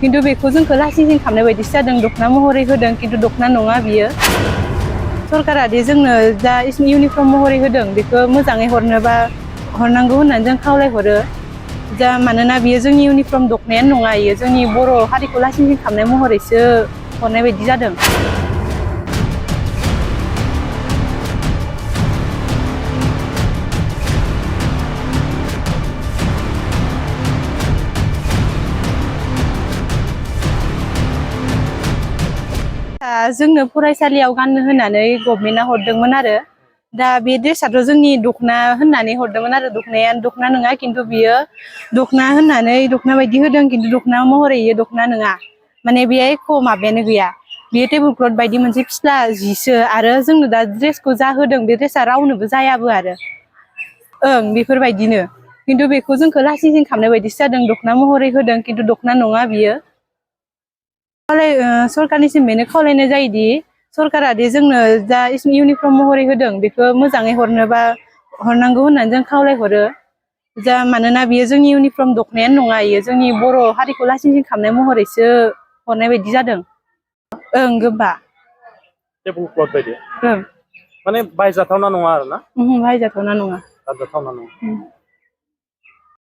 खिन्थु बेखौ जोंखौ लासिं खालामनाय बायदिसो जादों, दख'ना महरै होदों खिन्थु दख'ना नङा बियो। सरकारा दि जोंनो दा इउनिफर्म महरै होदों बेखौ मोजाङै हरनांगौ होननानै जों खावलायहरो। मानोना बियो जोंनि इउनिफर्म दख'नायानो नङा, इयो जोंनि बर' हारिखौ लासिं खालामनाय महरैसो हरनाय बायदि जादों। जोंनो फरायसालियाव गाननो होनानै गभमेन्टआ हरदोंमोन आरो। दा बे ड्रेसाथ' जोंनि दख'ना होननानै हरदोंमोन आरो, दख'नाया दख'ना नङा खिन्थु बियो दख'ना होननानै दख'ना बायदि होदों खिन्थु दख'ना महरै इयो दख'ना नङा। माने बेहाय एख' माबायानो गैया, बेयो टेबोल क्लथ बायदि मोनसे फिस्ला जिसो। आरो जोंनो दा ड्रेसखौ जा होदों बे ड्रेसा रावनोबो जायाबो आरो। बेफोरबायदिनो खिन्थु बेखौ जोंखौ लासिं खालामनाय बायदिसो जादों, दख'ना महरै होदों खिन्थु दख'ना नङा बियो। सरकारनिसिम बेनो खावलायनाय जायोदि सरकारा दि जोंनो दा इउनिफर्म महरै होदों बेखौ मोजाङै हरनांगौ होननानै जों खावलायहरो। मानोना बियो जोंनि इउनिफर्म दख'नायानो नङा, इयो जोंनि बर' हारिखौ लासिं खालामनाय महरैसो हरनाय बायदि जादों। गोबा टेबोल क्लथ बायदि माने बायजाथावना नङा आरो ना? बायजाथावना नङा। बायजाथावना नङा।